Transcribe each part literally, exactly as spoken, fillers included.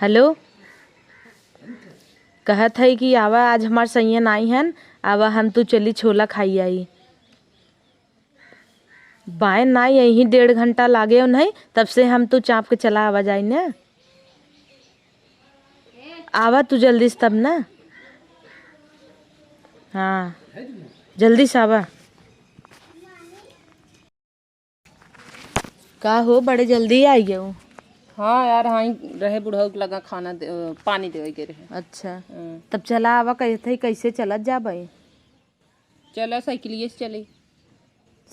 हेलो, कहत है कि आवा, आज हमार सैया नाई हन, आवा हम तू चली छोला खाई आई। बाय नाई, यहीं डेढ़ घंटा लागे उन्हें, तब से हम तू चाप के चला आवा जाई न। आवा तू जल्दी से तब न। हाँ, जल्दी से आवा। का हो, बड़े जल्दी आई गयो? हाँ यार, हाँ, रहे बुढ़ऊ के लगा खाना दे, अ, पानी देवे के रहे। अच्छा। हाँ। तब चला आवा, कहत है कैसे चलत जाबे? चला, साइकिलिए से चली।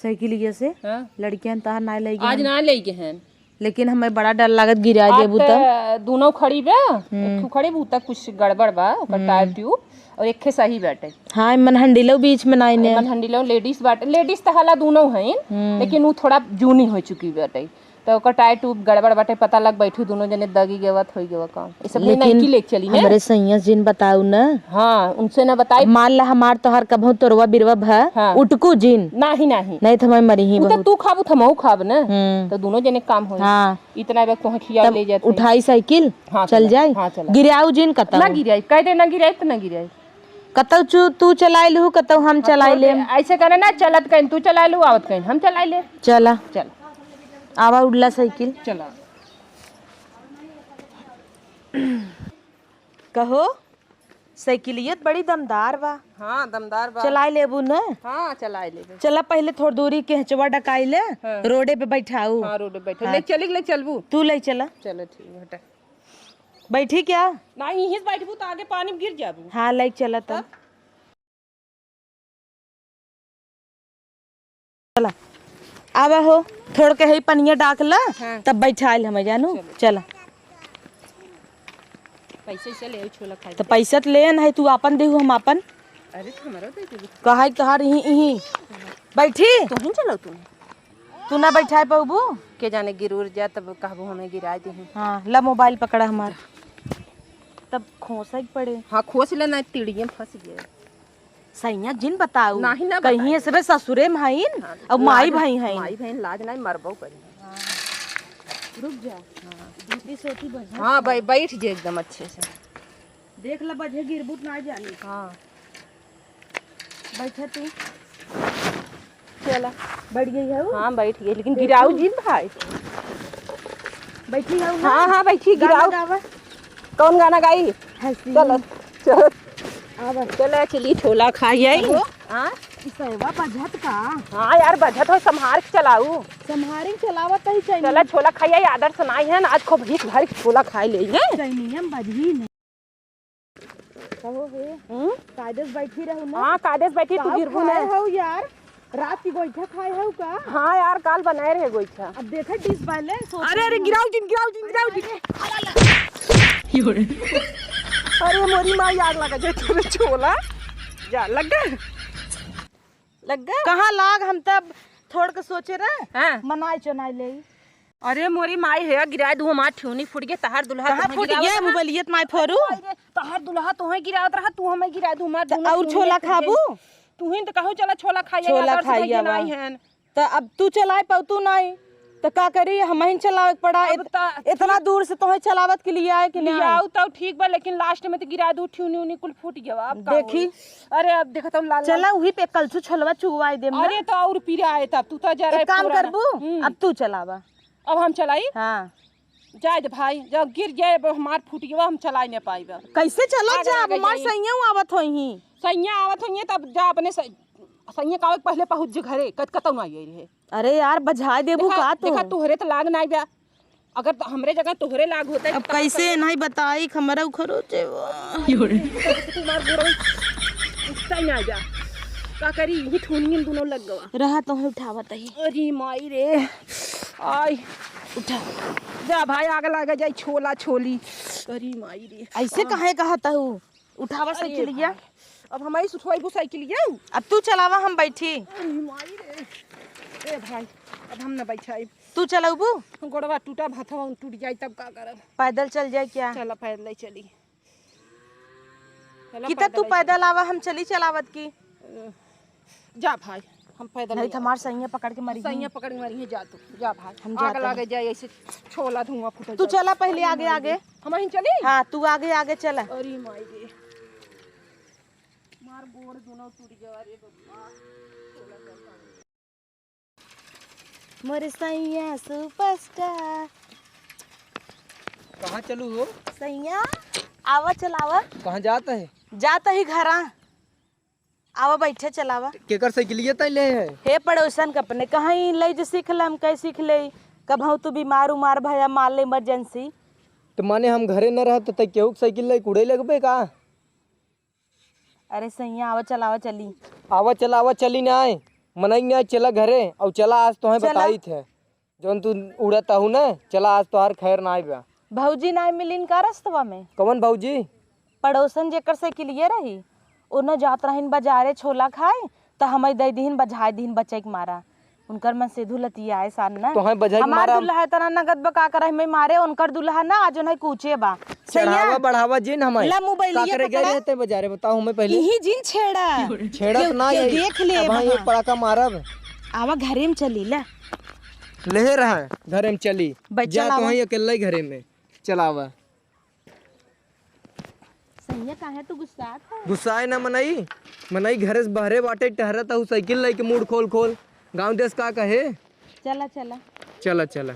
साइकिलिए से? हाँ। लड़कियन तहार ना लई आज गए। ना लई गए हैं। लेकिन हमें बड़ा डर लागत गिरा आप देबू त तब। दोनों खड़ी बा, हम्म। एक ठो खड़ी बा, त कुछ गड़बड़ बा, ओकर हम्म। टायर ट्यूब, और एक ठे सही बाटे। हाँ, मन हंडिलो बीच में नाई ने। मन हंडिलो लेडीज बाटे, लेडीज त हला दोनों हैं, हम्म। लेकिन वो थोड़ा जूनी हो चुकी बाटे, त ओकर टायर ट्यूब गड़बड़ बाटे, पता लग बैठू दोनों जने दगी गवत होई गवा काम। ये सब लेकिन नहीं की लेके चली ने। हमरे सैया जिन बताऊ न। हाँ, उनसे ना बताई। मान ला हमार तोहार कभो तोरवा बिरवा भा, हाँ। उटकू जिन। नाही, नाही। नहीं त हमें मरी ही उ त बहुत। तू खाबू त हमहू खाब न। हम्म। त दोनों जने काम होई। हाँ। इतना बेग तोहे खिया तब ले जाते। उठाई साइकिल, हाँ, चल चला। जाई। हाँ, चला। गिराऊ जिन कतऊ। ना गिराई, कह दे ना गिराई त ना गिराई। कतऊ चू-, तू चलाई लू, कतऊ हम हाँ, चलाई छोड़ दे। ले। ऐसे करे ना, चलत कहीं तू चलाई लू, आवत कहीं हम चलाई ले। चला। चल। आवा उड़ला साइकिल। चला। कहो, साइकिलियत बड़ी दमदार बा। हाँ, दमदार बा। चलाए लेबू न? हाँ, चलाए लेबे। चला, पहिले थोड़ दूरी के हेचवा डकाई ले, हाँ। रोडे पे बैठाऊ। हाँ, रोडे पे बैठा। हाँ। ले चली, ले चलबू? तू ले चला। चलो, ठीक है, हटा। बैठी क्या? नहीं, यहीं से बैठबू तो आगे पानी में गिर जाबू। हाँ, ले चला तब। तब? चला, आवा हो, थोड़ के है पनिया डाक ला, हाँ। तब बैठाइल हमें जानू। चलो। चला। पैसे से ले छोला खाए तो के। पैसा तो ले न है, तू आपन देहू, हम आपन। अरे, तो हमारा दे दे। कहा है तोहार इही, इही। बैठी? तू ही चलो तू। तू ना बैठाए पउबू? के जाने गिर उर जा, तब कहबू हमें गिराए दे। हाँ, ला मोबाइल पकड़ा हमार। तब खोसे के पड़े। हाँ, खोस ले ना, तिड़िये में फंस गए। सैया जिन बताऊ। नाही ना कहीं बताई। ऐसरे ससुरे में हईन, हाँ, और माई लाज, भाई हईन। माई बहन लाज नाही मरबो करी। हाँ। रुक जा। हाँ। धोती सोती बढ़िया हाँ, से। बै-, बैठ जे एकदम अच्छे से। देख ला बजे गिरबुत ना जानी। हाँ। बैठा तू। चला। बैठ गई है वो? हाँ, बैठ गई, लेकिन बैठी। गिराऊ जिन भाई। बैठी है वो? हाँ, हाँ, बैठी, गाना गिराऊ। गावा। कौन गाना गाई? हंसी। चलो, चलो। आवा। चलो, चली छोला खाई आई। हेलो? हाँ? ई सैवा बजत का? हाँ यार, बजत हो, संभार के चलाऊ। संभारी के चलावत ही चाहिए। चला, छोला खाई आई, आदर से नाई है ना, आज खूब भीख भर के छोला खाई ले, हैं? चाहिए, हम बजही नहीं। कहो हे, हम्म? कायदे से बैठी रहू ना। हाँ, कायदे से बैठी, तू का गिरबू खाए ना। हऊ यार? रात की गोइठा खाए हऊ का? हाँ यार, काल बनाए रहे गोइठा। अब देखा डिश बैलेंस हो अरे, अरे, गिराऊ जिन, गिराऊ जिन, गिराऊ जिन। अरे, अरे, अरे। अरे, मोरी माई, आग लगा जाए तोरे छोला। जा, लग गए? लग गए? कहाँ लाग, हम तब थोड़ के सोचे रहे। हाँ। मनाई चनाई ले। अरे मोरी माई है, गिराए दू हमार ठेहुनी फूट गए, तहार दुल्हा कहाँ तोहे फूट गिरावत गए? रहा। मोबाइलियत माई फोरू। अरे, तहार दुल्हा तोहे गिरावत रहा, तू हमें गिराए दू हमार त दुनो और ठेहुनी छोला फूट गए। खाबू? तू ही न तो कहो चला छोला खाई, छोला आदर से खाई भैया आवा। नाई हन। त अब तू चलाए पाऊ तू नाई, त का करी, हमहिन चलावे के पड़ा। अब इत-, त इतना दूर से तोहे चलावत के लिए आए कि नाई? लियाऊ त ठीक बा, लेकिन लास्ट में त गिराए दू ठेहुनी उनी कुल फूट गया। अब का देखी। होई? अरे अब देखत हूँ लाल लाल। चला उही पे कलछू छोलवा चुवाई देम ना। अरे त और पीरा आए तब तू त जरा एक काम पूरा ना। करबू? हम्म। अब तू चलावा। अब हम चलाई? हाँ। जाए दे भाई, जब गिर जाए, अब हमार फूट गया, हम चलाई ना पाइब। कैसे चलत आगे जाब? लागे हमार जाई। सैया आवत होइहीं। सैया आवत होइहीं, तब जा अपने सै-, सैया का आवे के पहले पहुँच जे घरे, कत-, कतौ ना आई रहे। अरे यार, बजाए देबू देखा, का तू? देखा, तोहरे त लाग ना आइबा। अगर त-, हमरे जगह तोहरे लाग होते, अब त कैसे कतौ नहीं बताई, हमरा उखरो जेवा। तुम्हार गोरवा उठता ही ना जा। का करी, यही ठोनियन दोनों लग गवा। रहा तो है उठावत ही। अरे माई रे। आई, उठा। जा भाई, आग लागे जाई, छोला छोली। अरे माई रे। ऐसे हाँ। काहे कहत हऊ? उठावा अरे साइकिलिया। भाई, अब हम ऐसे उठवाइबू साइकिलिया? अब तू चलावा, हम बैठी। अरे माई रे। ए भाई, अब हम ना बैठाइब। तू चलाउबू? गोड़वा टूटा, भथवा टूट जाई, तब का करब? पैदल चल जाए क्या? चला, पैदल ही चली। चला, कि त तू पैदल ही चली। पैदल आवा, हम चली चलावत की। जा भाई, हम पैदल नहीं नहीं तो हमार जाते। सैया पकड़ के मरी। सैया पकड़ के मरी है, जा तू, जा भाई। हम आग जाते लागे हैं। जाए, ऐसे छोला धुआं फूटे तू जाए। चला पहिले अरे आगे, माई आगे। रे। हम ही चली? हाँ, तू आगे, आगे चला। अरे माई रे, मार गोड़ दोनों टूट जावा रे बप्पा। छोला जल पानी। मोरे सैया superstar। कहाँ चलू हो? सैया, आवा चलावा। कहाँ जात है? जात ही घरा। आवा बैठे चलावा। केकर साइकिलिया तय ले है? हे पड़ोसन के अपने, कहीं ले जे सीख ले, हम कहीं सीख ले। कबहू तू बीमार उमार भया, मान ले emergency। तो माने हम घरे न रहत तो तय केहू के साइकिल ले उड़े लगबे का? अरे सैया, आवा चलावा चली। आवा चलावा चली ना आए, मनई ना आए, चला घरे। और चला, आज तोहे चला। बताई थे, जौन तू उड़त आहू ना, चला, आज तोहार खैर ना आइबा। भौजी ना मिलिन का रस्तवा में? कौन भौजी? पड़ोसन जेकर साइकिलिए रही, ओने जात रहिन बाजारे छोला खाए, त हमें दे दिहिन, बजाए दिहिन बचै के मारा। उनकर मन से धुलतिया है सान ना। तोहे बजाए के हमार मारा। दुल्हा इतना नगद बका कर हमें मारे, उनकर दुल्हा ना आज उन्हें कूचे बा। चढ़ावा सैया, बढ़ावा जिन हमें। ला मोबाइलिया का करे गए पकड़ा। रहते बाजारे, बताओ हमें पहले। यही जिन छेड़ा। छेड़ा तो केहू, ना केहू है। देख ले अब हाँ, ये वहाँ। पड़ाका मारब। आवा घरे में चली ला। ले रहा घरे में चली। बैठ जा चलावा। तो वहीं अकेले ही घरे में। चलावा। सैया, काहे तू गुस्सात है? गुस्साए ना मनई, मनई घरे से बहरे बाटे, टहरत हूँ साइकिल लेके मुड़ खोल खोल। गाँव देश का कहे? चला, चला। चला, चला।